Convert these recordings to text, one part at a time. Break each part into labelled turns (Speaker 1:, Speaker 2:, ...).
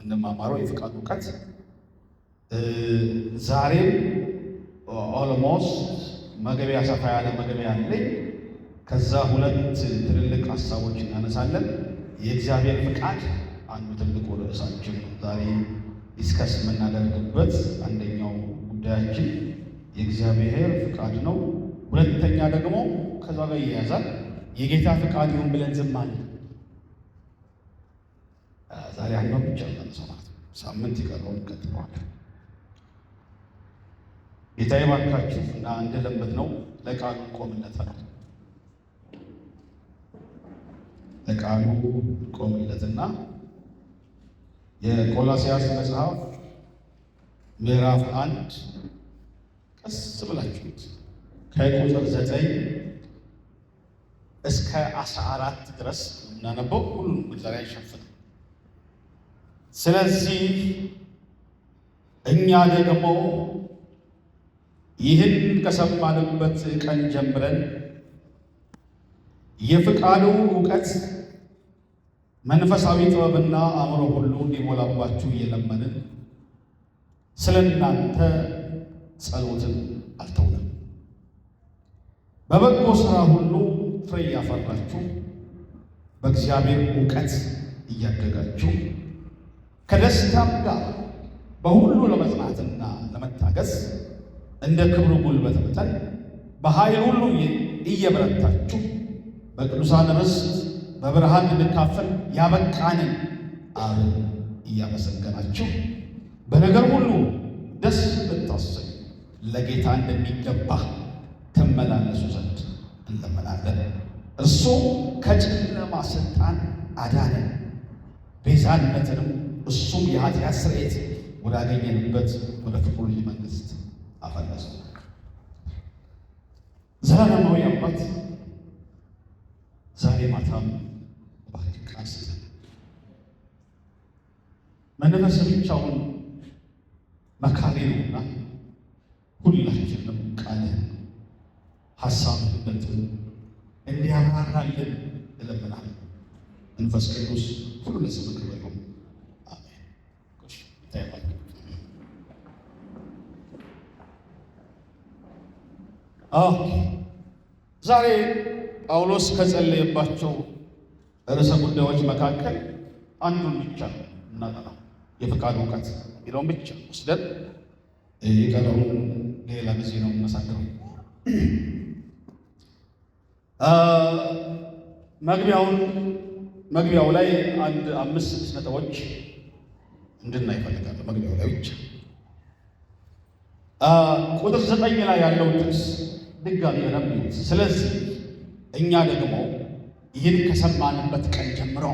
Speaker 1: የምንማማረው የፍቃዱ እውቀት። ዛሬም almost መግቢያ፣ ሰፋ ያለ መግቢያ አለኝ። ከዛ ሁለት ትልልቅ ሀሳቦች እናነሳለን። የእግዚአብሔር ፍቃድ አንዱ ትልቁ ርዕሳችን ነው። ዛሬ discuss የምናደርግበት አንደኛው ጉዳያችን የእግዚአብሔር ፍቃድ ነው። ሁለተኛ ደግሞ ከዛ ጋር ይያያዛል። የጌታ ፍቃድ ይሁን ብለን ዝም አለ። ዛሬ አንዷን ብቻ እናነሳው ማለት ነው። ሳምንት የቀረውን እንቀጥለዋለን። ጌታ ይባርካችሁ እና እንደለመድነው ለቃሉ እንቆምለታለን። ለቃሉ እንቆምለትና የቆላስይስ መጽሐፍ ምዕራፍ 1 ቀስ ብላችሁት ከቁጥር 9 እስከ 14 ድረስ እናነበው። ሁሉንም ዛሬ አይሸፍንም። ስለዚህ እኛ ደግሞ ይህን ከሰማንበት ቀን ጀምረን የፍቃዱ እውቀት መንፈሳዊ ጥበብና አእምሮ ሁሉ እንዲሞላባችሁ እየለመንን ስለ እናንተ ጸሎትን አልተውንም። በበጎ ሥራ ሁሉ ፍሬ እያፈራችሁ በእግዚአብሔር እውቀት እያደጋችሁ ከደስታም ጋር በሁሉ ለመጽናትና ለመታገስ እንደ ክብሩ ጉልበት መጠን በኃይል ሁሉ እየበረታችሁ በቅዱሳን ርስት በብርሃን እንድንካፈል ያበቃንን አብን እያመሰገናችሁ በነገር ሁሉ ደስ ልታሰኙ ለጌታ እንደሚገባ ትመላለሱ ዘንድ እንለምናለን። እርሱ ከጨለማ ሥልጣን አዳነን፣ ቤዛነትንም እሱም የኃጢአት ስርየት ወዳገኘንበት ወደ ፍቅሩ ልጅ መንግሥት አፈለሰው። ዘላለማዊ አባት ዛሬ ማታም እባክህ ቃል ስጠን። መንፈስ ብቻውን መካሪ ነውና ሁላችንም ቃልህን ሐሳብህን ገልጦ እንዲያብራራልን እለምናለሁ። መንፈስ ቅዱስ ሁሉ ለስምህ ክብር ይሁን። አሜን። Okay፣ ዛሬ ጳውሎስ ከጸለየባቸው ርዕሰ ጉዳዮች መካከል አንዱን ብቻ እናጠናው፣ የፍቃዱ እውቀት የሚለውን ብቻ ወስደን የቀረውን ሌላ ጊዜ ነው የምናሳድረው። መግቢያው ላይ አንድ 5 6 ነጥቦች እንድናይ እፈልጋለሁ። መግቢያው ላይ ብቻ ቁጥር 9 ላይ ያለው ጥቅስ ድጋሚ በደንብ ይዩት። ስለዚህ እኛ ደግሞ ይህን ከሰማንበት ቀን ጀምሮ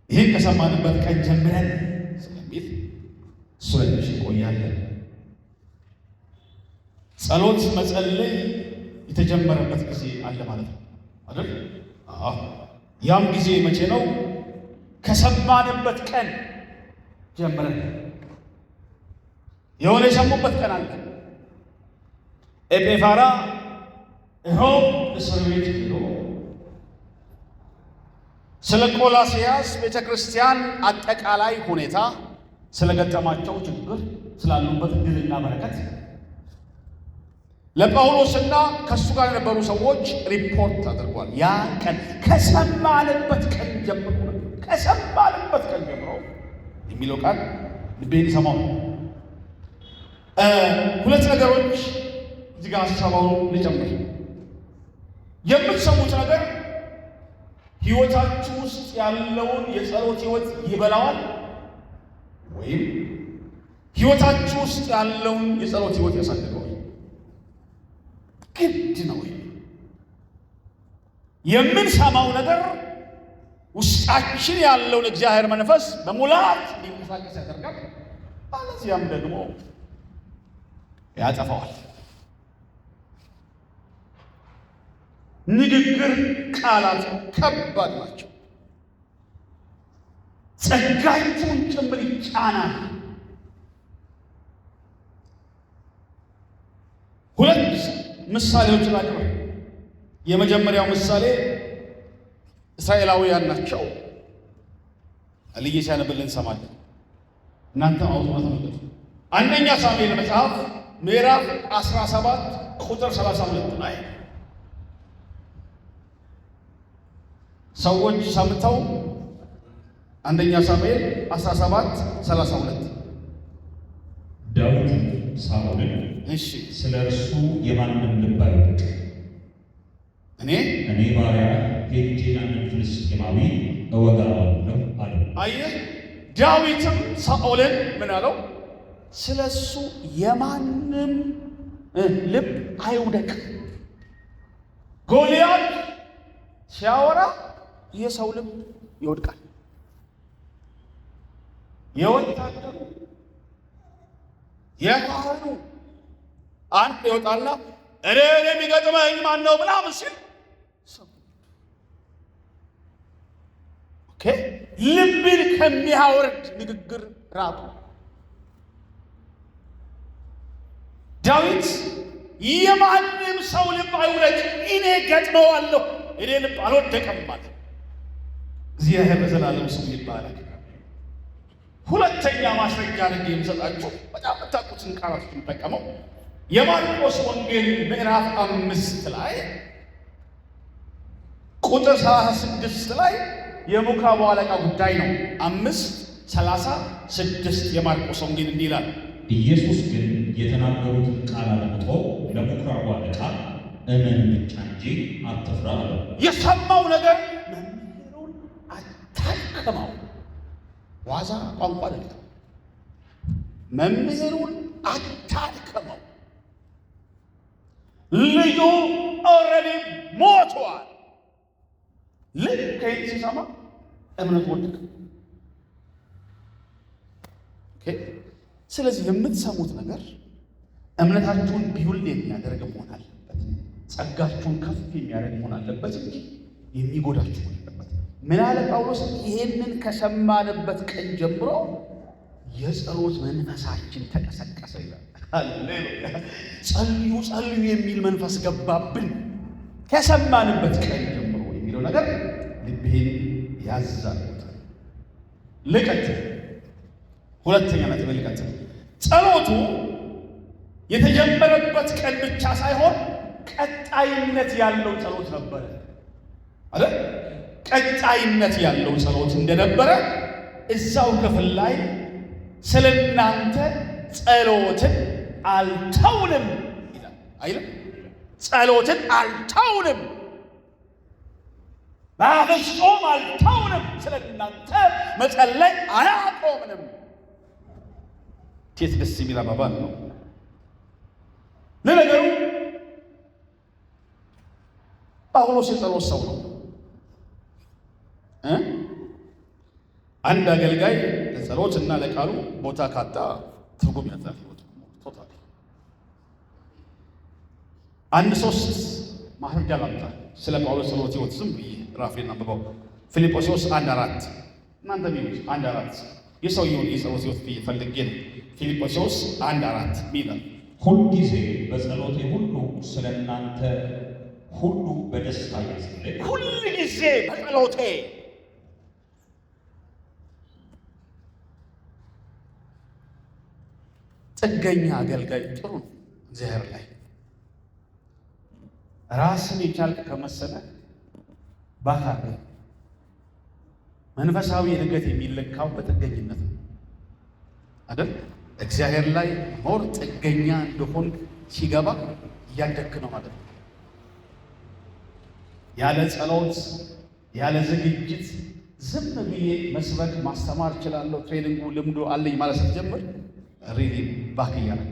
Speaker 1: ይህን ከሰማንበት ቀን ጀምረን ስለሚል እሱ ላይ ትንሽ እንቆያለን። ጸሎት መጸለይ የተጀመረበት ጊዜ አለ ማለት ነው አይደል? አዎ። ያም ጊዜ መቼ ነው? ከሰማንበት ቀን ጀምረን። የሆነ የሰሙበት ቀን አለ። ኤጴፋራ ሮም እስር ቤት ሄዶ ስለ ቆላስይስ ቤተክርስቲያን አጠቃላይ ሁኔታ፣ ስለገጠማቸው ችግር፣ ስላሉበት ድልና በረከት ለጳውሎስና ከሱ ጋር የነበሩ ሰዎች ሪፖርት አድርጓል። ያ ቀን ከሰማንበት ቀን ጀምሮ፣ ከሰማንበት ቀን ጀምሮ የሚለው ቃል ልቤን ይሰማው። ሁለት ነገሮች እዚህ ጋር ሀሳባውን ልጨምር። የምትሰሙት ነገር ሕይወታችሁ ውስጥ ያለውን የጸሎት ሕይወት ይበላዋል ወይም ሕይወታችሁ ውስጥ ያለውን የጸሎት ሕይወት ያሳድገዋል። ግድ ነው። የምንሰማው ነገር ውስጣችን ያለውን እግዚአብሔር መንፈስ በሙላት ሊንቀሳቀስ ያደርጋል፣ አለዚያም ደግሞ ያጠፋዋል። ንግግር፣ ቃላት ከባድ ናቸው። ጸጋችሁን ጭምር ይጫናል። ሁለት ምሳሌዎች ላቅርብ። የመጀመሪያው ምሳሌ እስራኤላውያን ናቸው። አልዬ ሲያነብልን እንሰማለን። እናንተም አውጡና ተመልከቱ። አንደኛ ሳሙኤል መጽሐፍ ምዕራፍ 17 ቁጥር 32 ላይ ሰዎች ሰምተው አንደኛ ሳሙኤል 17 32
Speaker 2: ዳዊት ሳኦልን
Speaker 1: እሺ
Speaker 2: ስለ እርሱ የማንም ልብ አይውደቅ፣
Speaker 1: እኔ
Speaker 2: እኔ ባሪያ ሄጄ ያንን ፍልስጤማዊ እወጋዋለሁ አለው።
Speaker 1: አየህ፣ ዳዊትም ሳኦልን ምን አለው? ስለ እሱ የማንም ልብ አይውደቅ። ጎልያድ ሲያወራ የሰው ልብ ይወድቃል። የወታደሩ የካህኑ አንድ ይወጣና እኔ የሚገጥመኝ ማን ነው ምናምን ሲል okay፣ ልብን ከሚያወርድ ንግግር ራቁ። ዳዊት የማንም ሰው ልብ አይውደቅ፣ እኔ ገጥመዋለሁ፣ እኔ ልብ አልወደቀም ማለት። እግዚአብሔር በዘላለም ስሙ ይባረክ። ሁለተኛ ማስረጃ አድርጌ የምሰጣችሁ በጣም የምታውቁትን ቃላቶች የምጠቀመው የማርቆስ ወንጌል ምዕራፍ 5 ላይ ቁጥር 36 ላይ የምኵራቡ አለቃ ጉዳይ ነው። 5:36 የማርቆስ ወንጌል እንዲህ ይላል።
Speaker 2: ኢየሱስ ግን የተናገሩትን ቃል አድምጦ ለምኵራቡ አለቃ እመን ብቻ እንጂ አትፍራ አለው።
Speaker 1: የሰማው ነገር መምህሩን አታከመው። ዋዛ ቋንቋ አይደለም። መምህሩን አታድከመው። ልጁ already ሞቷል። ልክ ይህን ሲሰማ እምነት ወደቀ። Okay። ስለዚህ የምትሰሙት ነገር እምነታችሁን build የሚያደርግ መሆን አለበት። ጸጋችሁን ከፍ የሚያደርግ መሆን አለበት እንጂ የሚጎዳችሁ መሆን አለበት። ምን አለ ጳውሎስ? ይሄንን ከሰማንበት ቀን ጀምሮ የጸሎት መንፈሳችን ተቀሰቀሰ ይላል። ሃሌሉያ! ጸልዩ ጸልዩ የሚል መንፈስ ገባብን ከሰማንበት ቀን ጀምሮ የሚለው ነገር ልብህን ያዛል። ልቀጥል፣ ሁለተኛ ነጥብ ልቀጥል። ጸሎቱ የተጀመረበት ቀን ብቻ ሳይሆን ቀጣይነት ያለው ጸሎት ነበረ አይደል? ቀጣይነት ያለው ጸሎት እንደነበረ እዛው ክፍል ላይ ስለናንተ ጸሎትን አልተውንም ይላል አይልም? ጸሎትን አልተውንም፣ በፍጹም አልተውንም፣ ስለናንተ መጸለይ አላቆምንም። እንዴት ደስ የሚል አባባል ነው። ለነገሩ ጳውሎስ የጸሎት ሰው ነው። አንድ አገልጋይ ለጸሎት እና ለቃሉ ቦታ ካጣ ትርጉም ያጣል ህይወቱ totally። አንድ ሶስት ማስረጃ ላምጣ ስለ ጳውሎስ ጸሎት ህይወት ዝም ብዬ ራፌን አንብበው። ፊልጶስዮስ 1:4 እናንተ ቢሉት 1:4 የሰውየውን የጸሎት ህይወት ብዬ ፈልጌ ነው። ፊልጶስዮስ 1:4 ይላል
Speaker 2: ሁልጊዜ በጸሎቴ ሁሉ ስለ እናንተ ሁሉ በደስታ እየጸለይኩ
Speaker 1: ሁልጊዜ በጸሎቴ ጥገኛ አገልጋይ ጥሩ ነው። እግዚአብሔር ላይ ራስን የቻልክ ከመሰለ ባካር መንፈሳዊ እድገት የሚለካው በጥገኝነት ነው አይደል? እግዚአብሔር ላይ more ጥገኛ እንደሆን ሲገባ እያደግክ ነው ማለት ነው። ያለ ጸሎት ያለ ዝግጅት ዝም ብዬ መስበክ ማስተማር እችላለሁ፣ training ኡ ልምዱ አለኝ ማለት ስትጀምር really back እያደረክ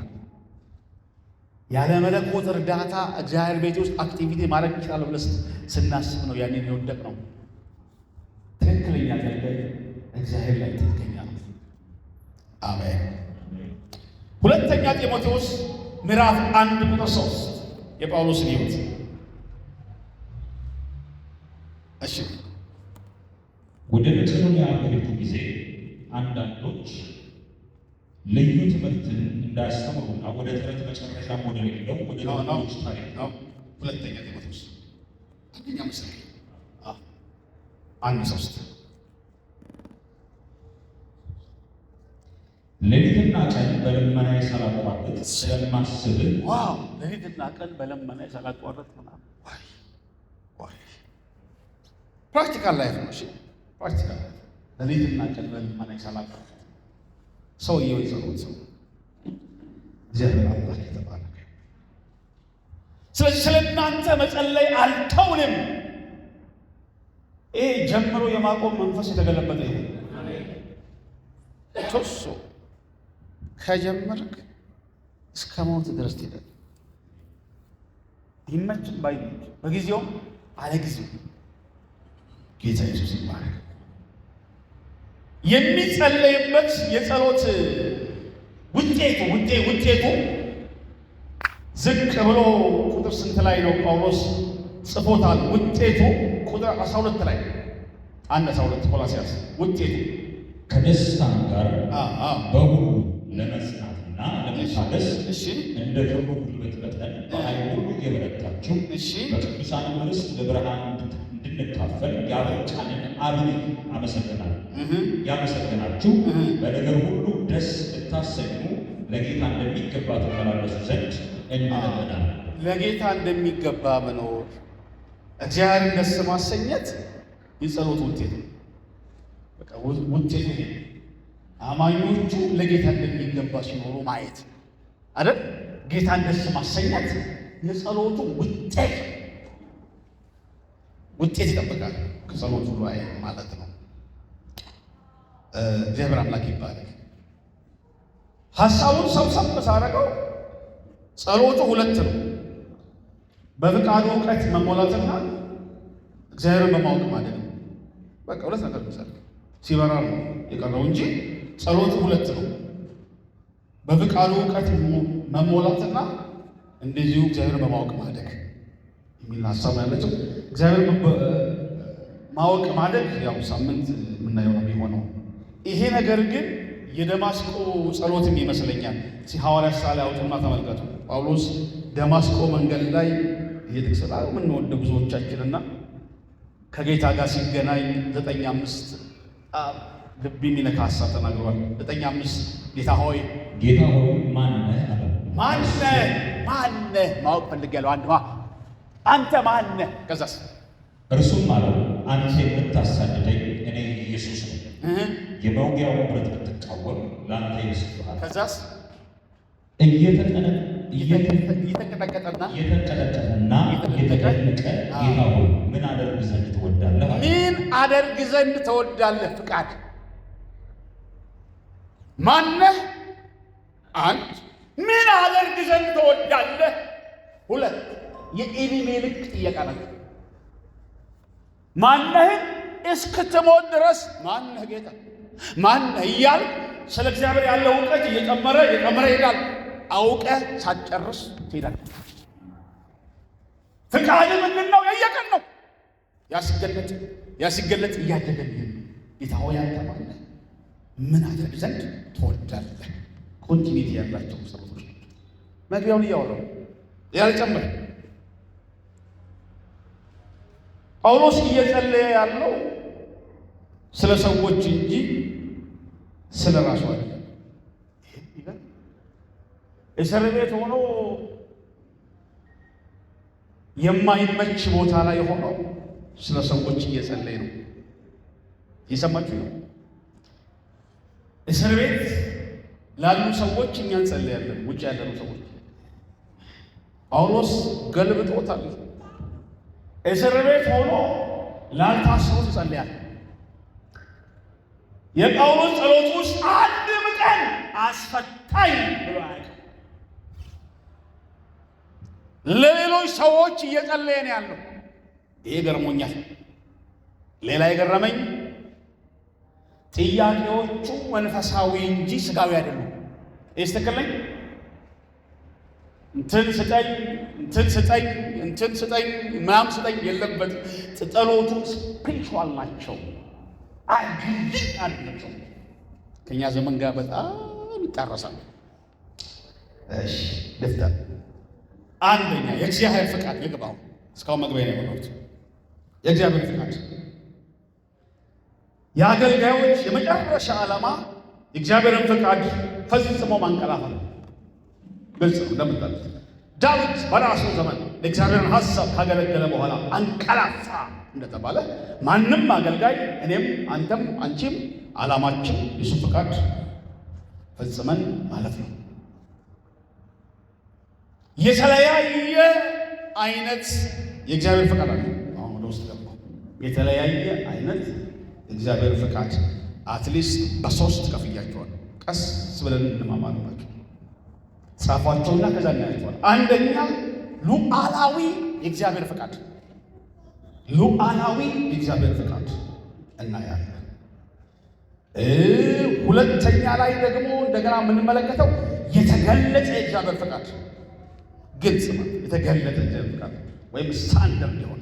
Speaker 1: ያለ መለኮት እርዳታ እግዚአብሔር ቤት ውስጥ activity ማድረግ እችላለሁ ብለህ ስናስብ ነው ያኔን የወደቅ ነው። ትክክለኛ አገልጋይ እግዚአብሔር ላይ ጥገኛ ነው። አሜን። ሁለተኛ ጢሞቴዎስ ምዕራፍ 1 ቁጥር 3 የጳውሎስን ሕይወት እሺ፣
Speaker 2: ወደ መቄዶንያ በሄድኩ ጊዜ አንዳንዶች ልዩ ትምህርትን እንዳያስተምሩና ወደ ተረት መጨረሻም ወደ ሌለው ወደ ሌሎች ታሪክ
Speaker 1: ነው። ሁለተኛ ጢሞቴዎስ አንደኛ ምስል 1:3
Speaker 2: ቀን በልመናዬ ሳላቋርጥ ስለማስብህ
Speaker 1: Wow! ሌሊትና ቀን በልመናዬ ሳላቋርጥ ምናምን። ዋይ ዋይ! Practical life ነው። እሺ practical life። ሌሊትና ቀን በልመናዬ ሳላቋርጥ። ሰውየው የጸሎት ሰው። እግዚአብሔር አምላክ የተባረከ። ስለዚህ ስለ እናንተ መጸለይ አልተውንም። ይሄ ጀምሮ የማቆም መንፈስ የተገለበጠ ይሁን። ቶሶ ከጀመርክ እስከ ሞት ድረስ ትሄዳለህ። ቢመችም ባይመችም፣ በጊዜውም አለጊዜው። ጌታ ኢየሱስ ይባረክ። የሚጸለይበት የጸሎት ውጤቱ ውጤቱ ዝቅ ብሎ ቁጥር ስንት ላይ ነው ጳውሎስ ጽፎታል? ውጤቱ ቁጥር 12 ላይ፣ 1:12 ቆላስይስ ውጤቱ
Speaker 2: ከደስታም ጋር በሁሉ ለመጽናትና ለመታገስ እንደ ክብሩ ጉልበት መጠን በኃይል ሁሉ እየበረታችሁ በቅዱሳንም ርስት በብርሃን እንድንካፈል ያበቃንን አብን አመሰግናለሁ። ያመሰግናችሁ በነገር ሁሉ ደስ ልታሰኙ ለጌታ እንደሚገባ ትመላለሱ ዘንድ እንለምናለን።
Speaker 1: ለጌታ እንደሚገባ መኖር፣ እግዚአብሔርን ደስ ማሰኘት የጸሎት ውጤት ነው። በቃ ውጤቱ ይሄ ነው። አማኞቹ ለጌታ እንደሚገባ ሲኖሩ ማየት አይደል? ጌታን ደስ ማሰኘት የጸሎቱ ውጤት ውጤት ይጠብቃል ከጸሎቱ ላይ ማለት ነው። እግዚአብሔር አምላክ ይባላል። ሐሳቡን ሰብሰብ ሳደርገው ጸሎቱ ሁለት ነው። በፍቃዱ እውቀት መሞላትና እግዚአብሔርን በማወቅ ማደግ ነው። በቃ ሁለት ነገር ነው። ሲበራ ነው የቀረው እንጂ ጸሎቱ ሁለት ነው። በፍቃዱ እውቀት መሞላትና እንደዚሁ እግዚአብሔርን በማወቅ ማደግ የሚል ሀሳብ ያለችው። እግዚአብሔርን ማወቅ ማደግ ያው ሳምንት የምናየው ነው የሚሆነው። ይሄ ነገር ግን የደማስቆ ጸሎትም ይመስለኛል። ሐዋርያት ሥራ ላይ አውጡና ተመልከቱ። ጳውሎስ ደማስቆ መንገድ ላይ፣ ይሄ ጥቅስ በጣም የምንወደው ብዙዎቻችንና፣ ከጌታ ጋር ሲገናኝ 9:5 ልብ የሚነካ ሀሳብ ተናግሯል። 9:5 ጌታ ሆይ
Speaker 2: ጌታ ሆይ ማን ነህ አለው።
Speaker 1: ማነህ ማነህ ማወቅ ፈልጌያለሁ። አንድ አንተ ማነህ? ከዛስ?
Speaker 2: እርሱም አለው፣ አንተ የምታሳድደኝ እኔ ኢየሱስ ነኝ። የመውጊያውን ብረት ብትቃወም ለአንተ ይብስብሃል።
Speaker 1: ከዛስ? እየተንቀጠቀጠና
Speaker 2: እየተንቀጠቀጠና እየተደነቀ ጌታ ሆይ ምን አደርግ ዘንድ ትወዳለህ? አለው።
Speaker 1: ምን አደርግ ዘንድ ትወዳለህ? ፍቃድ። ማነህ? አንድ። ምን አደርግ ዘንድ ትወዳለህ? ሁለት። የዕድሜ ልክ ጥያቄ ናቸው። ማነህን እስክትሞት ድረስ ማነህ ጌታ ማነህ እያልክ ስለ እግዚአብሔር ያለው እውቀት እየጨመረ እየጨመረ ይሄዳል። አውቀህ ሳትጨርስ ትሄዳለህ። ፍቃድ ምንድን ነው? የየቀን ነው። ያ ሲገለጥ ያ ሲገለጥ እያደገ ነው። ጌታ ሆይ አንተ ማነህ? ምን አደርግ ዘንድ ትወዳለህ? Continuity ያላቸው ጸሎቶች ናቸው። መግቢያውን እያወራሁ ሌላ ልጨምር። ጳውሎስ እየጸለየ ያለው ስለ ሰዎች እንጂ ስለ ራሱ አይደለም። እስር ቤት ሆኖ የማይመች ቦታ ላይ ሆኖ ስለ ሰዎች እየጸለየ ነው። እየሰማችሁ ነው። እስር ቤት ላሉ ሰዎች እኛ እንጸልያለን፣ ውጭ ያለነው ሰዎች። ጳውሎስ ገልብጦታል። እስር ቤት ሆኖ ላልታሰሩት ይጸልያል። የጳውሎስ ጸሎት ውስጥ አንድም ቀን አስፈታኝ ብሎ አያውቅም። ለሌሎች ሰዎች እየጸለየ ነው ያለው። ይሄ ገርሞኛል። ሌላ የገረመኝ ጥያቄዎቹ መንፈሳዊ እንጂ ስጋዊ አይደሉም። ይስተክልኝ እንትን ስጠኝ፣ እንትን ስጠኝ፣ እንትን ስጠኝ፣ ምናምን ስጠኝ የለበትም። ጸሎቱ spiritual ናቸው። አድልኝ አይደለም። ሰው ከኛ ዘመን ጋር በጣም ይጣረሳል። እሺ ልፍታ። አንደኛ የእግዚአብሔር ፍቃድ ልግባው። እስካሁን መግቢያ ነው የሆነው። የእግዚአብሔር ፍቃድ የአገልጋዮች የመጨረሻ ዓላማ የእግዚአብሔርን ፈቃድ ፈጽሞ ማንቀላፋት ግልጽ ነው። እንደምታሉት ዳዊት በራሱ ዘመን የእግዚአብሔርን ሐሳብ ካገለገለ በኋላ አንቀላፋ እንደተባለ ማንም አገልጋይ እኔም፣ አንተም፣ አንቺም ዓላማችን የሱ ፈቃድ ፈጽመን ማለት ነው። የተለያየ አይነት የእግዚአብሔር ፈቃድ አለ። አሁን ወደ ውስጥ ገባሁ። የተለያየ አይነት የእግዚአብሔር ፈቃድ at least በሶስት ከፍያቸዋል። ቀስ ብለን እንማማርባቸው። ጻፏቸውና ከዛ እናያቸዋል። አንደኛ ሉዓላዊ የእግዚአብሔር ፈቃድ፣ ሉዓላዊ የእግዚአብሔር ፈቃድ እናያለን። ሁለተኛ ላይ ደግሞ እንደገና የምንመለከተው የተገለጸ የእግዚአብሔር ፈቃድ፣ ግልጽ ማለት የተገለጠ የእግዚአብሔር ፈቃድ ወይም ስታንዳርድ የሆነ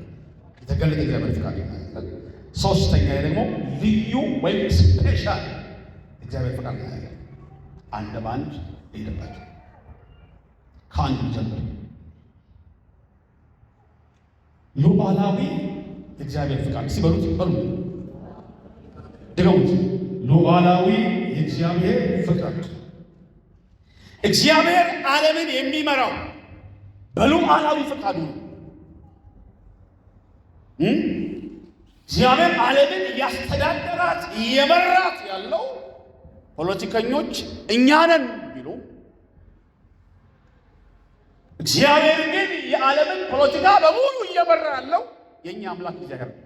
Speaker 1: የተገለጠ የእግዚአብሔር ፈቃድ እናያለን። ሶስተኛ ደግሞ ልዩ ወይም special እግዚአብሔር ፈቃድ እናያለን። አንድ በአንድ ሄደባቸው። ከአንዱ ጀምር። ሉዓላዊ የእግዚአብሔር ፈቃድ እስቲ በሉት፣ በሉ፣ ድገሙት። ሉዓላዊ የእግዚአብሔር ፈቃድ። እግዚአብሔር ዓለምን የሚመራው በሉዓላዊ ፈቃዱ ነው። እግዚአብሔር ዓለምን እያስተዳደራት እየመራት ያለው ፖለቲከኞች እኛ ነን ቢሉ፣ እግዚአብሔር ግን የዓለምን ፖለቲካ በሙሉ እየመራ ያለው የእኛ አምላክ እግዚአብሔር ነው።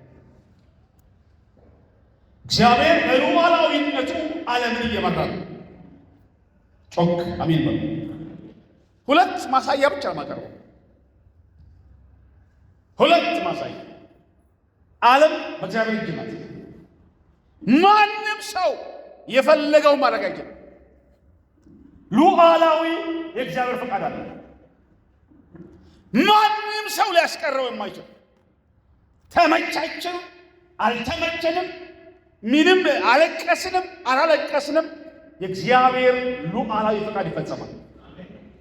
Speaker 1: እግዚአብሔር በሉዓላዊነቱ ዓለምን እየመራ ነው። ጮክ አሜን በሉ። ሁለት ማሳያ ብቻ ነው የማቀርበው። ሁለት ማሳያ። ዓለም በእግዚአብሔር እጅ ናት። ማንም ሰው የፈለገው ማድረግ አይችልም። ሉዓላዊ የእግዚአብሔር ፈቃድ አለ። ማንም ሰው ሊያስቀረው የማይችል፣ ተመቻችንም አልተመቸንም፣ ምንም አለቀስንም አላለቀስንም የእግዚአብሔር ሉዓላዊ ፈቃድ ይፈጸማል።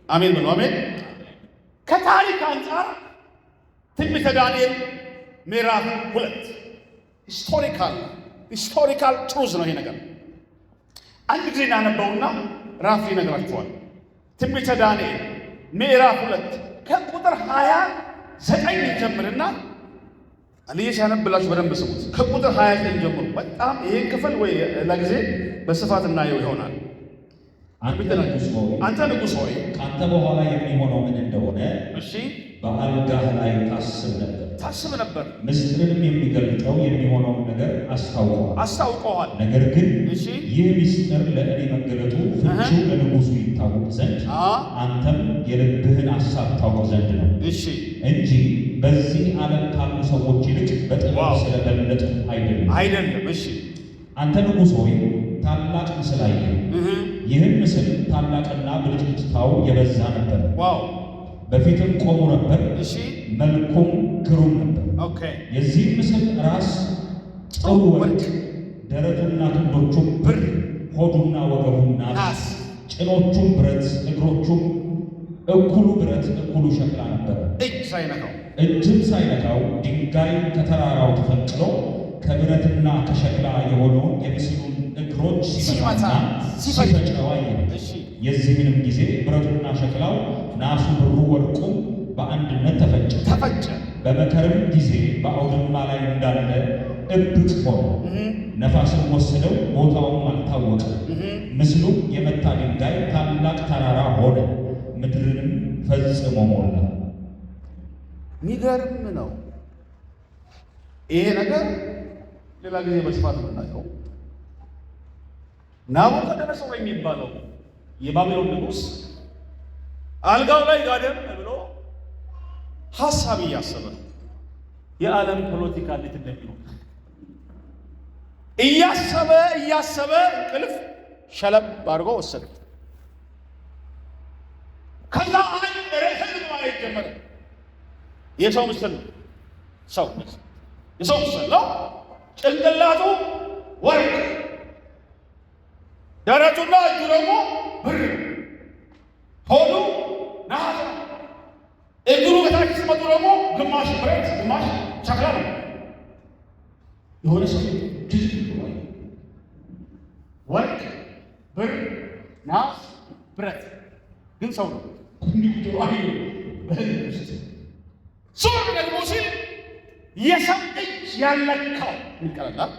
Speaker 1: አሜን በሉ፣ አሜን። ከታሪክ አንጻር ትንቢተ ዳንኤል ምዕራፍ 2 historical truth ነው ይሄ ነገር። አንድ ጊዜ እናነበውና ራፍ ይነግራችኋል። ትንቢተ ዳንኤል ምዕራፍ 2 ከቁጥር 29 ጀምርና አንዬ ሲያነብላችሁ በደንብ ስሙት። ከቁጥር 29 ጀምሩ። በጣም ይሄን ክፍል ወይ ለጊዜ በስፋት እናየው ይሆናል።
Speaker 2: አንተ ንጉሥ ሆይ፣
Speaker 1: አንተ ንጉሥ ሆይ፣
Speaker 2: ከአንተ በኋላ የሚሆነው ምን እንደሆነ በአልጋህ ላይ ታስብ ነበር።
Speaker 1: ታስብ ነበር።
Speaker 2: ምስጢርንም የሚገልጠው የሚሆነውን ነገር አስታውቀዋል።
Speaker 1: አስታውቀዋል።
Speaker 2: ነገር ግን ይህ ምስጢር ለእኔ መገለጡ ፍቺው ለንጉሡ ይታወቅ ዘንድ አንተም የልብህን ሐሳብ ታውቅ ዘንድ ነው እንጂ በዚህ ዓለም ካሉ ሰዎች ይልቅ በጥበብ ስለበለጥሁ አይደለም።
Speaker 1: አይደለም።
Speaker 2: አንተ ንጉሥ ሆይ፣ ታላቅ ምስል አየህ። ይህም ምስል ታላቅና ብልጭልጭታው የበዛ ነበር። በፊትም ቆሞ ነበር፣ መልኩም ግሩም ነበር። የዚህ ምስል ራስ ጥሩ ወርቅ፣ ደረቱና ክንዶቹም ብር፣ ሆዱና ወገቡ ናስ፣ ጭኖቹም ብረት፣ እግሮቹም እኩሉ ብረት እኩሉ ሸክላ ነበር።
Speaker 1: እጅ ሳይነካው፣
Speaker 2: እጅም ሳይነካው ድንጋይ ከተራራው ተፈንቅሎ ከብረትና ከሸክላ የሆነውን የምስሉን እግሮች ሲመታና ሲፈጨው አየሁ። የዚህንም ጊዜ ብረቱና ሸክላው፣ ናሱ፣ ብሩ፣ ወርቁም በአንድነት ተፈጨ።
Speaker 1: ተፈጨ።
Speaker 2: በመከርም ጊዜ በአውድማ ላይ እንዳለ እብቅ ሆነ። ነፋስም ወሰደው፣ ቦታውም አልታወቀም። ምስሉ የመታ ድንጋይ ታላቅ ተራራ ሆነ፣ ምድርንም ፈጽሞ ሞላ።
Speaker 1: የሚገርም ነው። ይሄ ነገር ሌላ ጊዜ በስፋት የምናየው፣ ናቡከደነፆር የሚባለው የባቢሎን ንጉሥ አልጋው ላይ ጋደም ብሎ ሐሳብ እያሰበ ነው። የዓለም ፖለቲካ እንዴት እንደሚሆን እያሰበ እያሰበ እንቅልፍ ሸለብ አድርጎ ወሰደ። ከዛ አንድ ህልም ማየት ጀመረ። የሰው ምስል ነው። ሰው የሰው ምስል ነው። ጭንቅላቱ ወርቅ፣ ደረቱና እጁ ደግሞ ብር፣ ሆዱ ነሐስ፣ እግሩ በታች ሲመጡ ደግሞ ግማሽ ብረት ግማሽ ሸክላ ነው። የሆነ ሰው ወርቅ፣ ብር፣ ናስ፣ ብረት ግን ሰው ነው። እንዲሁ አየ በህልም ውስጥ። ዞር ደግሞ ሲል የሰው እጅ ያልነካው ይቀላል።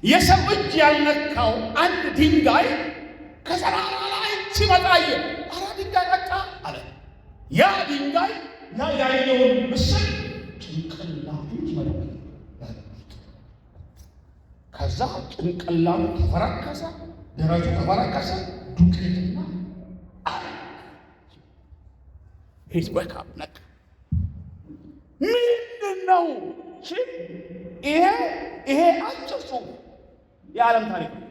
Speaker 1: የሰው እጅ ያልነካው አንድ ድንጋይ ከተራራ ላይ ሲመጣ አየ። አራ ድንጋይ መጣ አለ። ያ ድንጋይ ያ ያየውን ምስል ጭንቅላቱ ይመጣል። ከዛ ጭንቅላቱ ተፈረከሰ፣ ደረቱ ተፈረከሰ፣ ዱቄትና he's wake up ነቃ። ምንድን ነው ሲል ይሄ አጭር ጽሑፍ የዓለም ታሪክ ነው።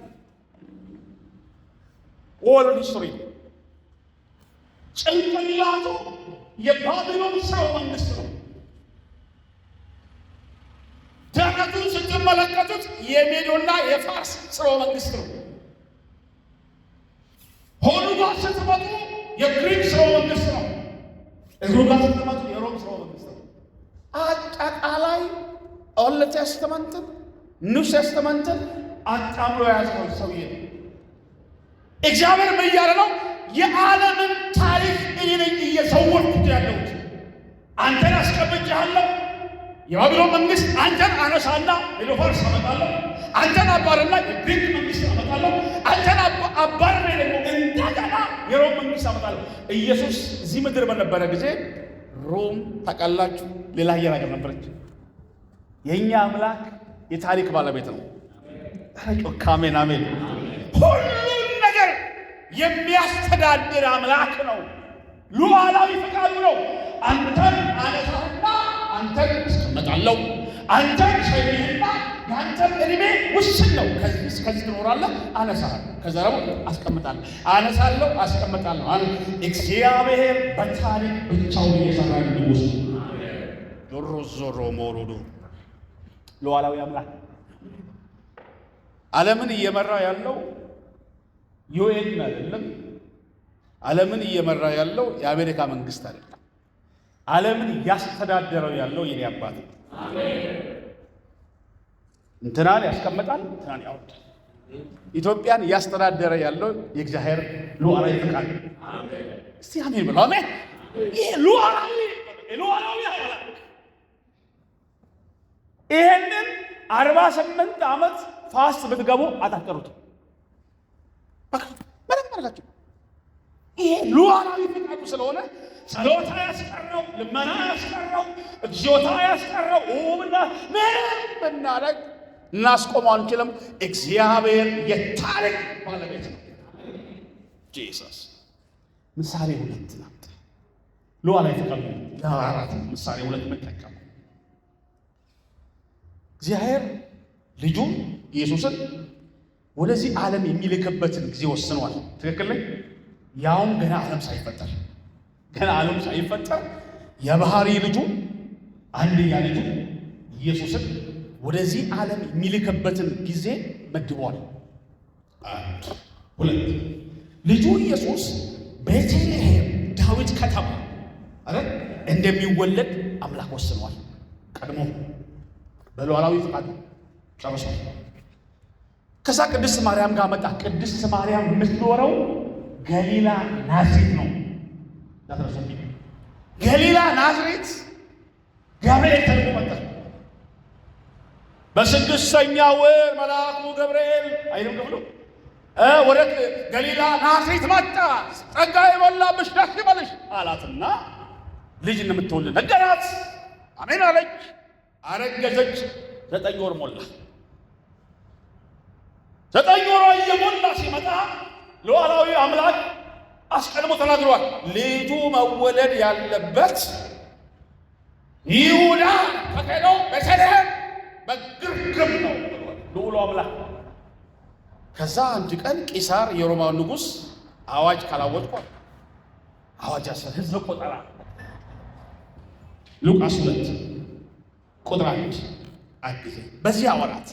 Speaker 1: World history ነው። ጭንቅላቱ የባቢሎን ስርወ መንግስት ነው። ደረቱን ስትመለከቱት የሜዶና የፋርስ ስርወ መንግስት ነው። ሆዱ ጋር ስትመጡ የግሪክ ስርወ መንግስት ነው። እግሩ ጋር ስትመጡ የሮም ስርወ መንግስት ነው። አጠቃላይ Old Testament ን New Testament ን አጣምሮ የያዘው ሰውዬ ነው። እግዚአብሔር ምን እያለ ነው? የዓለምን ታሪክ እኔ ነኝ እየዘወርኩት ያለሁት። አንተን አስቀምጬሃለሁ። የባቢሎን መንግስት አንተን አነሳና ሜዶፋርስ አመጣለሁ። አንተን አባርና የግሪክ መንግስት አመጣለሁ። አንተን አባርሬ ደግሞ እንደገና የሮም መንግስት አመጣለሁ። ኢየሱስ እዚህ ምድር በነበረ ጊዜ ሮም ታውቃላችሁ፣ ሌላ ሀገር ሀገር ነበረች። የእኛ አምላክ የታሪክ ባለቤት ነው። ኧረ ጮክ አሜን አሜን። ሁሉን ነገር የሚያስተዳድር አምላክ ነው። ሉዓላዊ ፈቃዱ ነው። አንተን አነሳና አንተን አስቀምጣለሁ። አንተን ሸኝህና የአንተን እድሜ ውስን ነው። ከዚህ እስከዚህ ትኖራለህ፣ አነሳለሁ። ከዛ ደግሞ አስቀምጣለሁ፣ አነሳለሁ፣ አስቀምጣለሁ። እግዚአብሔር በታሪክ ብቻውን እየሰራ ንጉሥ ዞሮ ዞሮ ሞሮዶ ሉዓላዊ አምላክ ዓለምን እየመራ ያለው UN አይደለም። ዓለምን እየመራ ያለው የአሜሪካ መንግስት አይደለም። ዓለምን እያስተዳደረው ያለው የኔ አባት ነው። እንትናን ያስቀምጣል፣ እንትናን ያወርዳል። ኢትዮጵያን እያስተዳደረ ያለው የእግዚአብሔር ሉዓላዊ ፈቃድ። እስቲ አሜን ብለው አሜን። ይሄ ሉዓላዊ አምላክ ይሄንን 48 ዓመት fast ብትገቡ አታስቀሩትም። በቃ ምንም አድርጋችሁ ይሄ ሉዓላዊ ፈቃዱ ስለሆነ ጸሎት አያስቀረው፣ ልመና አያስቀረው፣ እግዚኦታ አያስቀረው። ብና ምንም ብናደርግ እናስቆመው አንችልም። እግዚአብሔር የታሪክ ባለቤት ነው። Jesus ምሳሌ 2 ናት። ሉዓላዊ ፈቃዱ ለአራት ምሳሌ 2 መጠቀም እግዚአብሔር ልጁን ኢየሱስን ወደዚህ ዓለም የሚልክበትን ጊዜ ወስኗል። ትክክል ነኝ? ያውም ገና ዓለም ሳይፈጠር ገና ዓለም ሳይፈጠር የባህሪ ልጁ አንድያ ልጁ ኢየሱስን ወደዚህ ዓለም የሚልክበትን ጊዜ መድቧል። 1 2 ልጁ ኢየሱስ ቤተልሔም ዳዊት ከተማ አይደል እንደሚወለድ አምላክ ወስኗል። ቀድሞ በሉዓላዊ ፈቃዱ ጨርሷል። ከዛ ቅድስት ማርያም ጋር መጣ። ቅድስት ማርያም የምትኖረው ገሊላ ናዝሬት ነው። ገሊላ ናዝሬት ገብርኤል ተልኮ መጣ። በስድስተኛ ወር መልአኩ ገብርኤል አይልም ክፍሉ ወደ ገሊላ ናዝሬት መጣ። ጸጋ የሞላብሽ ደስ ይበልሽ አላትና ልጅ እንደምትወልድ ነገራት። አሜን አለች። አረገዘች። 9 ወር ሞላ። 9 ወሯ እየሞላ ሲመጣ ሉዓላዊ አምላክ አስቀድሞ ተናግሯል። ልጁ መወለድ ያለበት ይሁዳ ተከለው ቤተልሔም በግርግም ነው ብሏል ልዑሉ አምላክ። ከዛ አንድ ቀን ቂሳር የሮማው ንጉስ አዋጅ ካላወጥኩ አዋጅ አሰረ። ህዝብ ቆጠራ ሉቃስ 2 ቁጥር 1 አግዘ በዚያ ወራት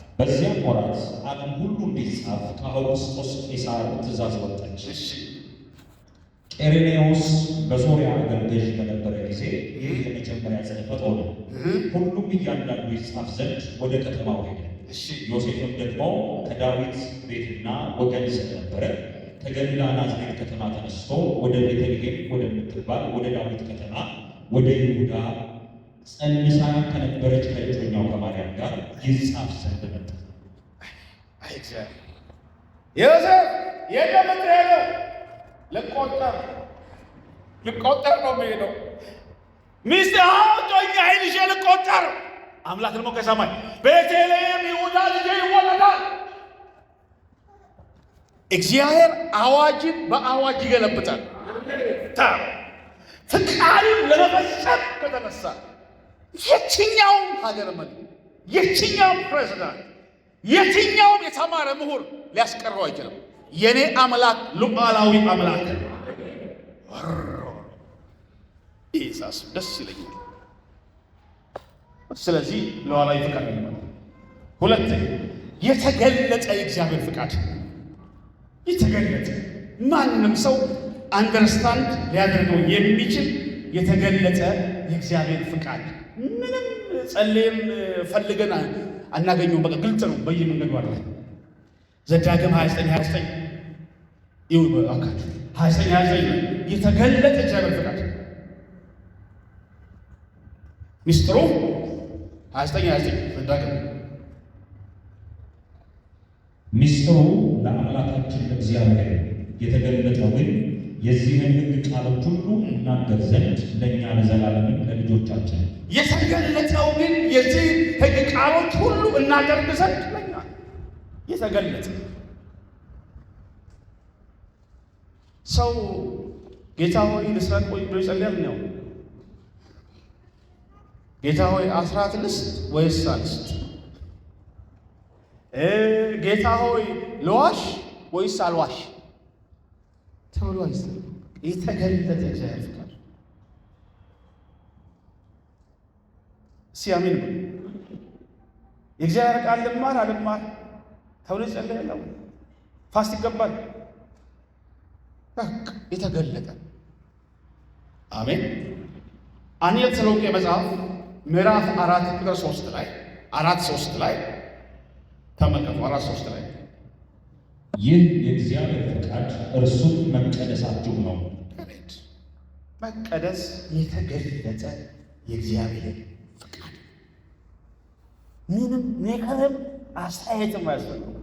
Speaker 2: ዓለም ሁሉ እንዲጻፍ ከአውግስጦስ ቄሳር ትእዛዝ ወጣች። ቄሬኔዎስ በሶርያ አገር ገዥ በነበረ ጊዜ ይህ የመጀመሪያ ጽሕፈት ሆነ። ሁሉም እያንዳንዱ ይጻፍ ዘንድ ወደ ከተማው ሄደ። ዮሴፍም ደግሞ ከዳዊት ቤትና ወገን ስለነበረ ከገሊላ ናዝሬት ከተማ ተነስቶ ወደ ቤተልሔም ወደምትባል ወደ ዳዊት ከተማ ወደ ይሁዳ ጸንሳ ከነበረች ከእጮኛው ከማርያም ጋር ይጻፍ ዘንድ መጣ።
Speaker 1: አይ እግዚአብሔር፣ ዮሴፍ የት ነው የምትሄደው? ልቆጠር ልቆጠር ነው የምሄደው። ሚስት እጮኛዬን ይዤ ልቆጠር። አምላክ ደግሞ ከሰማይ ቤተልሔም ይሁዳ ልጄ ይወለዳል። እግዚአብሔር አዋጅን በአዋጅ ይገለብጣል። ፍቃዱን ለመፈጸም ከተነሳ የትኛውም ሀገር መሪ፣ የትኛውም ፕሬዝዳንት፣ የትኛውም የተማረ ምሁር ሊያስቀረው አይችልም። የኔ አምላክ ሉዓላዊ አምላክ ኢሳስ ደስ ይለኛል። ስለዚህ ሉዓላዊ ፍቃድ ነው። ሁለተኛ የተገለጠ የእግዚአብሔር ፍቃድ፣ የተገለጠ ማንም ሰው understand ሊያደርገው የሚችል የተገለጠ የእግዚአብሔር ፍቃድ ምንም ጸልየም ፈልገን አናገኘውም። በቃ ግልጽ ነው በየመንገዱ አለ። ዘዳግም 29:29 ይኸው እባካችሁ፣ 29:29 የተገለጠ እግዚአብሔር ፍቃድ ሚስጥሩ 29:29 ዘዳግም።
Speaker 2: ሚስጥሩ ለአምላካችን ለእግዚአብሔር የተገለጠው ግን የዚህን ሕግ ቃሎች ሁሉ እናገር ዘንድ ለእኛ ለዘላለምም ለልጆቻችን።
Speaker 1: የተገለጠው ግን የዚህ ሕግ ቃሎች ሁሉ እናደርግ ዘንድ ለእኛ የተገለጠ። ሰው ጌታ ሆይ ልስረቅ ወይ ብሎ ይጸልያል ነው። ጌታ ሆይ አስራት ልስጥ ወይስ አልስጥ? ጌታ ሆይ ልዋሽ ወይስ አልዋሽ ተብሎ አይጸልይም። የተገለጠ እግዚአብሔር ፍቃድ። እስኪ አሜን በሉ። የእግዚአብሔር ቃል ልማር አልማር ተብሎ ይጸለያል። Fast ይገባል። በቃ የተገለጠ። አሜን። አንደኛ ተሰሎንቄ መጽሐፍ ምዕራፍ 4 ቁጥር 3 ላይ፣ 4:3 ላይ ተመልከቱ። 4:3 ላይ።
Speaker 2: ይህ የእግዚአብሔር ፈቃድ እርሱም መቀደሳችሁ ነው።
Speaker 1: መቀደስ የተገለጠ የእግዚአብሔር ፍቃድ፣ ምንም ምክርም አስተያየትም አያስፈልግም።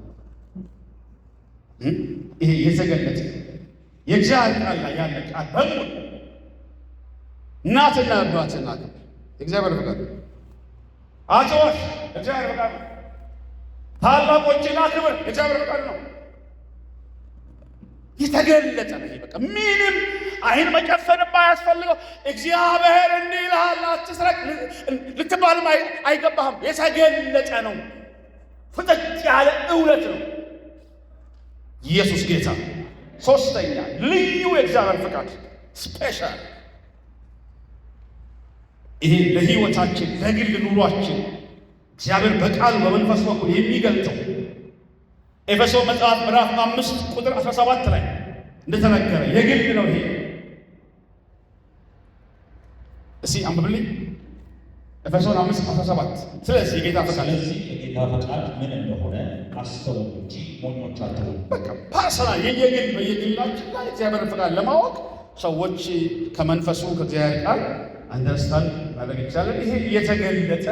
Speaker 1: ይሄ የተገለጠ የእግዚአብሔር ቃል ላይ ያለ ቃል በሙሉ እናትና አባትን አክብር፣ የእግዚአብሔር ፍቃድ። አትዋሽ፣ የእግዚአብሔር ፍቃድ ነው። ታላቆችን አክብር፣ የእግዚአብሔር ፍቃድ ነው። የተገለጠ ነው። ይሄ በቃ ምንም አይን መጨፈን አያስፈልገው። እግዚአብሔር እንዲህ ይልሃል አትስረቅ ልትባልም አይገባህም። የተገለጠ ነው። ፍጥጥ ያለ እውነት ነው። ኢየሱስ ጌታ። ሶስተኛ ልዩ የእግዚአብሔር ፍቃድ special፣ ይሄ ለህይወታችን ለግል ኑሯችን እግዚአብሔር በቃሉ በመንፈስ በኩል የሚገልጠው ኤፌሶ መጽሐፍ ምዕራፍ 5 ቁጥር 17 ላይ እንደተነገረ የግል ነው ይሄ። እስኪ አንብብልኝ ኤፌሶን 5:17። ስለዚህ የጌታ ፈቃድ
Speaker 2: ስለዚህ የጌታ ፈቃድ ምን እንደሆነ አስተውሉ እንጂ ሞኞች አትሁኑ።
Speaker 1: በቃ personal የየግል በየግላችን ላይ እግዚአብሔር ፈቃድ ለማወቅ ሰዎች ከመንፈሱ ከእግዚአብሔር ቃል understand ማድረግ ይቻላል። ይሄ የተገለጠ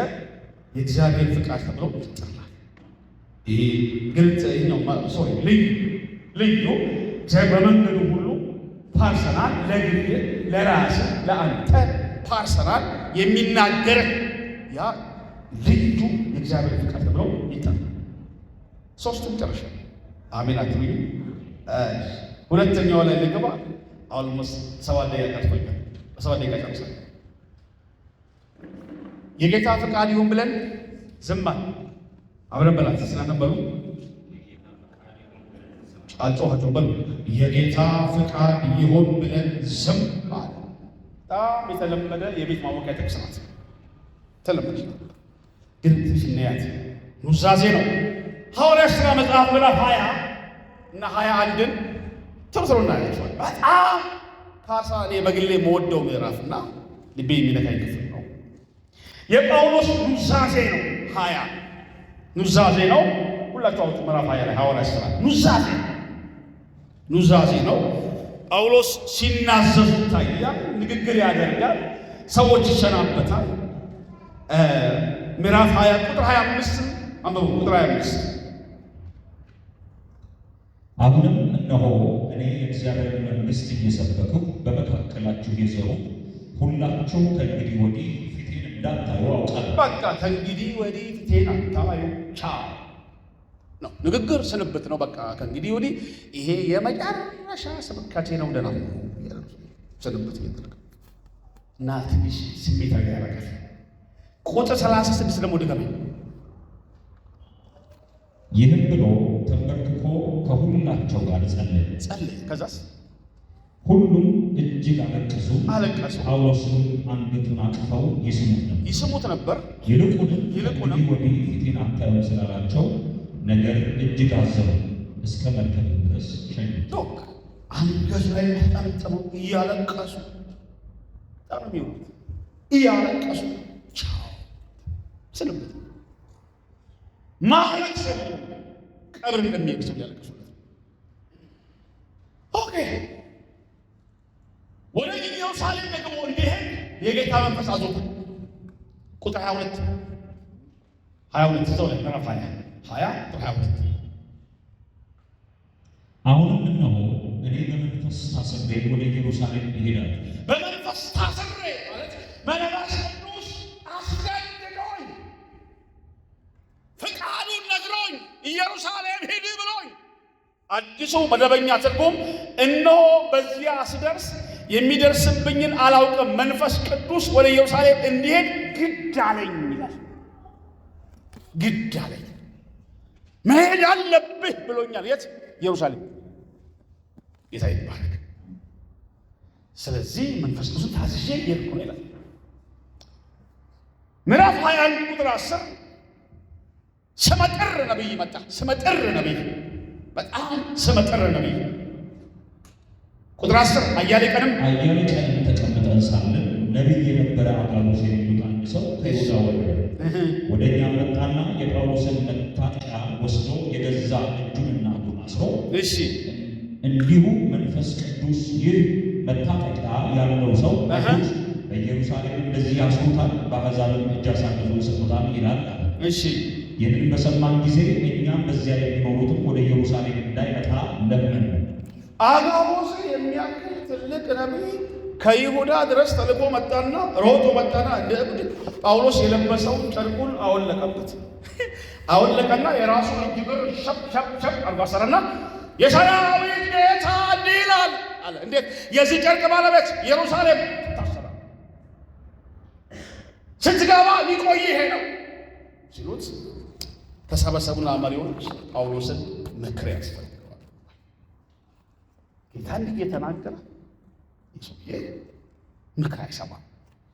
Speaker 1: የእግዚአብሔር ፍቃድ ተብሎ ይጠራል። ይሄ ግልጽ ይሄኛው sorry ልዩ ልዩ እግዚአብሔር በመንገዱ ሁሉ personal ለግል ለራስ ለአንተ personal የሚናገር ያ ልዩ የእግዚአብሔር ፍቃድ ተብሎ ይጠራል። ሶስቱም ጨርሻ አሜን አትሉኝ? ሁለተኛው ላይ ልግባ። Almost 7 ደቂቃ ቀርቶኛል። በ7 ደቂቃ ጨርሳለሁ። የጌታ ፍቃድ ይሁን ብለን ዝም አልን። አብረን በላት ስላነበሩ አልጮኻችሁም። በሉ የጌታ ፍቃድ ይሁን ብለን ዝም አለ። በጣም የተለመደ የቤት ማሞቂያ ጥቅስ ናት። ተለመደች፣ ግን ትንሽ እናያት። ኑዛዜ ነው። ሐዋርያት ሥራ መጽሐፍ ምዕራፍ 20 እና 21ን ቶሎ ቶሎ እናያቸዋል። በጣም ካሳ እኔ በግሌ የምወደው ምዕራፍ እና ልቤ የሚነካኝ ክፍል ነው። የጳውሎስ ኑዛዜ ነው። 20 ኑዛዜ ነው። ሁላችሁ አውጡ። ምዕራፍ 20 ላይ ሐዋርያት ሥራ ኑዛዜ። ኑዛዜ ነው። ጳውሎስ ሲናዘዝ ይታያል። ንግግር ያደርጋል። ሰዎች ይሰናበታል። ምዕራፍ 20 ቁጥር 25 አንብቡ። ቁጥር 25
Speaker 2: አሁንም እነሆ እኔ የእግዚአብሔርን መንግሥት እየሰበክሁ በመካከላችሁ የዘሩ ሁላችሁ ከእንግዲህ ወዲህ ፊቴን እንዳታዩ አውቃለሁ።
Speaker 1: በቃ ከእንግዲህ ወዲህ ፊቴን አታዩ። ቻው ነው ንግግር፣ ስንብት ነው። በቃ ከእንግዲህ ወዲህ ይሄ የመጨረሻ ስብከቴ ነው። ደህና ስንብት እየተደረገ እና ትንሽ ስሜታዊ ያደርጋል። ቁጥር 36 ደግሞ ድገመኝ።
Speaker 2: ይህም ብሎ ተንበርክኮ ከሁላቸው ጋር ጸለየ
Speaker 1: ጸለየ። ከዛስ
Speaker 2: ሁሉም እጅግ አለቀሱ
Speaker 1: አለቀሱ።
Speaker 2: ጳውሎስንም አንገቱን አቅፈው ይስሙት ነበር
Speaker 1: ይስሙት ነበር።
Speaker 2: ይልቁንም
Speaker 1: ይልቁንም
Speaker 2: ወዲህ ፊቴን አታዩም ስላላቸው ነገር እጅግ አዘኑ። እስከ መርከብ ድረስ ሸኙት።
Speaker 1: Look አንገቱ ላይ ተጠምጥመው እያለቀሱ በጣም ነው የሚሆኑት። እያለቀሱ ቻው ስንብት ማለቅ ቀብር እንደሚሄድ ሰው እያለቀሱለት። Okay ወደ ኢየሩሳሌም ደግሞ እንዲሄድ የጌታ መንፈስ አዞታል። ቁጥር 22 22 እዛው ላይ ምዕራፍ 20 20 ቁጥር 22
Speaker 2: አሁንም እነሆ እኔ በመንፈስ ታስሬ ወደ ኢየሩሳሌም እሄዳለሁ።
Speaker 1: በመንፈስ ታስሬ ማለት መንፈስ ቅዱስ አስገድዶኝ ፍቃዱን ነግሮኝ ኢየሩሳሌም ሂድ ብሎኝ። አዲሱ መደበኛ ትርጉም እነሆ በዚያ ስደርስ የሚደርስብኝን አላውቅም፣ መንፈስ ቅዱስ ወደ ኢየሩሳሌም እንዲሄድ ግድ አለኝ ይላል። ግድ አለኝ፣ መሄድ አለብህ ብሎኛል። የት? ኢየሩሳሌም። ጌታ ይባረክ። ስለዚህ መንፈስ ቅዱስን ታዝዤ እየሄድኩ ነው ይላል። ምዕራፍ 21 ቁጥር 10 ስመጥር ነቢይ መጣ። ስመጥር ነቢይ፣ በጣም ስመጥር ነቢይ። ቁጥር 10 አያሌ ቀንም
Speaker 2: ተቀምጠን ሳለን ነቢይ የነበረ አጋቦስ የሚሉት አንድ ሰው ከይሁዳ ወረደ። ወደ እኛም መጣና የጳውሎስን መታጠቂያ ወስዶ የገዛ እጁንና እግሩን አስሮ
Speaker 1: እሺ
Speaker 2: እንዲሁ መንፈስ ቅዱስ ይህ መታጠቂያ ያለው ሰው አይሁድ በኢየሩሳሌም እንደዚህ ያስሩታል፣ በአሕዛብም እጅ አሳልፈው ይሰጡታል ይላል አለ።
Speaker 1: እሺ
Speaker 2: ይህንን በሰማን ጊዜ እኛም በዚያ የሚኖሩትም ወደ ኢየሩሳሌም እንዳይመጣ ለመን።
Speaker 1: አጋቦስ የሚያክል ትልቅ ነቢይ ከይሁዳ ድረስ ተልኮ መጣና ሮጦ መጣና እንደ እብድ ጳውሎስ የለበሰውን ጨርቁን አወለቀበት። አወለቀና የራሱን እጅ እግር ሸብ ሸብ ሸብ አድርጎ አሰረና የሰራዊት ጌታ እንዲህ ይላል አለ። እንዴት የዚህ ጨርቅ ባለቤት ኢየሩሳሌም ትታሰራል፣ ስትገባ ሊቆይ ይሄ ነው ሲሉት ተሰበሰቡና መሪዎች ጳውሎስን ምክር ያስፈልገዋል። ጌታ እንዲህ እየተናገረ ሰውዬ ምክር አይሰማም።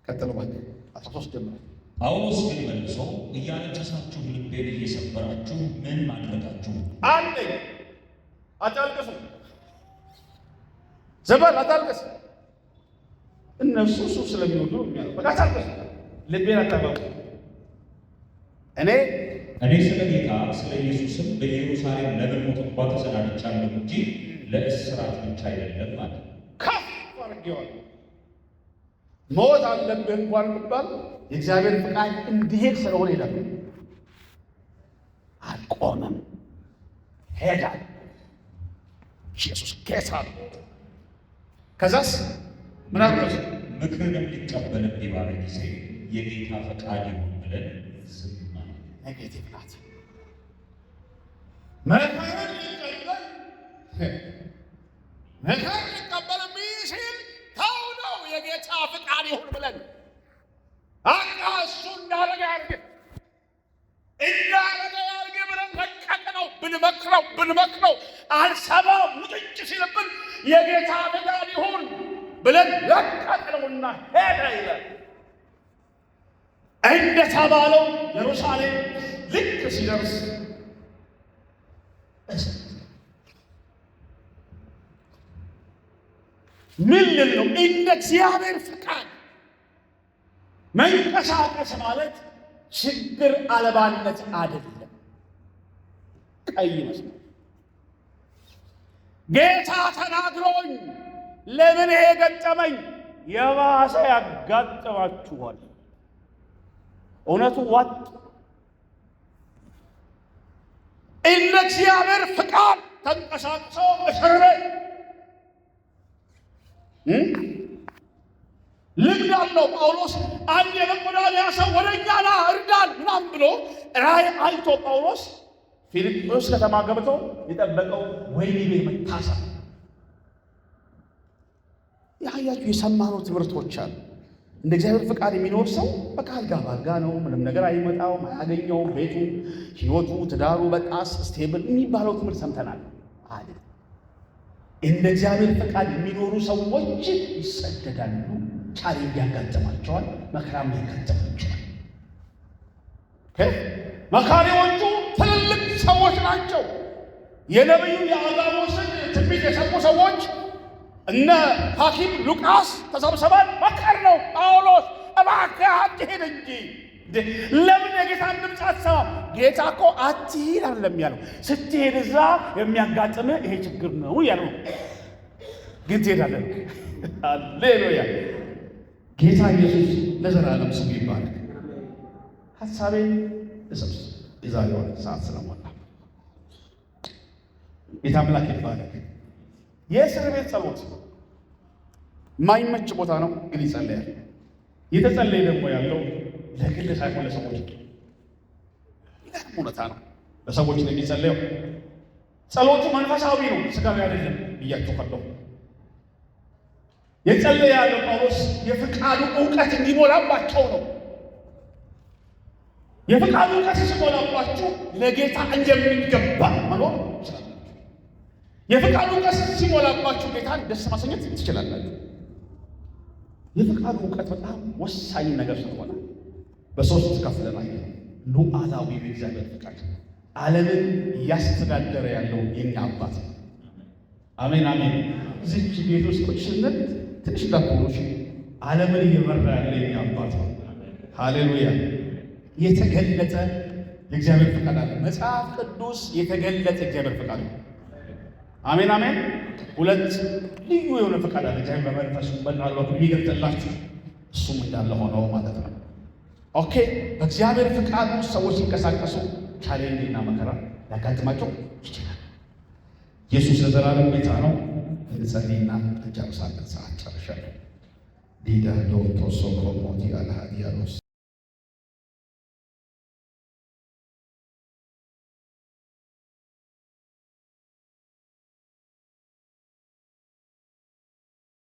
Speaker 1: ቀጥሎ እባክህ 13 ጀምሮ።
Speaker 2: ጳውሎስ ግን መልሶ እያለቀሳችሁ ልቤን እየሰበራችሁ ምን ማድረጋችሁ?
Speaker 1: አንደኛ አታልቅሱ፣ ዘበል አታልቅስ። እነሱ ሱፍ ስለሚወዱ የሚያለው በቃ አታልቅሱ፣ ልቤን አታባቡ። እኔ
Speaker 2: ስለ ጌታ ስለ ኢየሱስም በኢየሩሳሌም ለመሞት እንኳ ተሰናድቻለሁ እንጂ ለእስራት ብቻ አይደለም አለ።
Speaker 1: ከፍ አድርጌዋለሁ። ሞት አለብህ እንኳን ብባል የእግዚአብሔር ፍቃድ እንዲሄድ ስለሆነ ይላል። አልቆመም፣ ሄዳል። ኢየሱስ ጌታ ነው። ከዛስ ምን አልኩት?
Speaker 2: ምክርንም ሊቀበል እምቢ ባለ ጊዜ የጌታ ፈቃድ ይሁን ብለን ዝም አልን።
Speaker 1: Negative ናት። ምክርን ሊቀበል ምክር ሊቀበል እምቢ ሲል ተው ነው የጌታ ፍቃድ ይሁን ብለን አቃ እሱ እንዳደረገ ያድርግ እንዳደረገ ያድርግ ብለን ለቀቅነው። ብንመክረው ብንመክረው አልሰማም ሙጭጭ ሲልብን የጌታ ፍቃድ ይሁን ብለን ለቀቅነውና ሄደ ይላል። እንደተባለው ኢየሩሳሌም ልክ ሲደርስ ምን ልል ነው? እንደ እግዚአብሔር ፍቃድ መንቀሳቀስ ማለት ችግር አልባነት አይደለም። ቀይ መስመር ጌታ ተናግሮኝ ለምን ይሄ ገጠመኝ? የባሰ ያጋጥማችኋል። እውነቱ ዋጥ እንደ እግዚአብሔር ፍቃድ ተንቀሳቅሶ እስር ቤት ልምድ አለው ጳውሎስ። አንድ የመቄዶንያ ሰው ወደ እኛ ና እርዳን ምናምን ብሎ ራእይ አይቶ ጳውሎስ ፊልጶስ ከተማ ገብቶ የጠበቀው ወህኒ ቤት መታሰር። ያያችሁ የሰማነው ትምህርቶች አሉ። እንደ እግዚአብሔር ፍቃድ የሚኖር ሰው በቃ አልጋ በአልጋ ነው። ምንም ነገር አይመጣውም፣ አያገኘውም። ቤቱ፣ ህይወቱ፣ ትዳሩ በቃ stable የሚባለው ትምህርት ሰምተናል አይደል? እንደ እግዚአብሔር ፍቃድ የሚኖሩ ሰዎች ይሰደዳሉ፣ challenge ያጋጥማቸዋል፣ መከራም ያጋጥማቸዋል። መካሪዎቹ ትልልቅ ሰዎች ናቸው። የነቢዩ የአጋቦስን ትንቢት የሰሙ ሰዎች እነ ሐኪም ሉቃስ ተሰብስበን መከር ነው። ጳውሎስ እባክህ አትሂድ እንጂ ለምን የጌታን ድምፅ አትሰማም? ጌታ እኮ አትሂድ አይደለም ያለው፣ ስትሄድ እዛ የሚያጋጥምህ ይሄ ችግር ነው ያለው። ግን ትሄዳለህ። ሃሌሉያ! ጌታ ኢየሱስ ለዘላለም ስሙ ይባረክ። ሐሳቤን እሰብስብ፣ የዛሬዋን ሰዓት ስለሞላ ጌታ አምላክ ይባረክ። የእስር ቤት ጸሎት የማይመች ቦታ ነው፣ ግን ይጸለያል። የተጸለየ ደግሞ ያለው ለግል ሳይሆን ለሰዎች ነው። እውነታ ነው፣ ለሰዎች ነው የሚጸለየው። ጸሎቱ መንፈሳዊ ነው፣ ስጋዊ አይደለም ብያችኋለሁ። የጸለየ ያለው ጳውሎስ የፍቃዱ እውቀት እንዲሞላባቸው ነው። የፍቃዱ እውቀት ሲሞላባችሁ ለጌታ እንደሚገባ መኖር ትችላላችሁ። የፍቃዱ እውቀት ሲሞላባችሁ ጌታን ደስ ማሰኘት ትችላላችሁ። የፍቃዱ እውቀት በጣም ወሳኝ ነገር ስለሆነ በሶስት ከፍለናል። ሉዓላዊ የእግዚአብሔር ፍቃድ ዓለምን እያስተዳደረ ያለው የኛ አባት ነው። አሜን አሜን። እዚች ቤት ውስጥ ቁጭ ስንል ትንሽ እንዳትሆኑ፣ ዓለምን እየመራ ያለ የኛ አባት ነው። ሃሌሉያ። የተገለጠ የእግዚአብሔር ፍቃድ አለ። መጽሐፍ ቅዱስ የተገለጠ የእግዚአብሔር ፍቃድ ነው። አሜን አሜን። ሁለት ልዩ የሆነ ፍቃድ አለ። እግዚአብሔር በመንፈሱ በቃሉ የሚገልጥላችሁ እሱም እንዳለ ሆነው ማለት ነው። Okay፣ በእግዚአብሔር ፍቃድ ውስጥ ሰዎች ሲንቀሳቀሱ challenge እና መከራ ሊያጋጥማቸው ይችላል። ኢየሱስ ለዘላለም ጌታ ነው። እንጸልይና እንጨርሳለን። ሰዓት ጨርሻለሁ። ዲዳ ዶቶሶ ኮሞቲ አልሃዲያኖስ።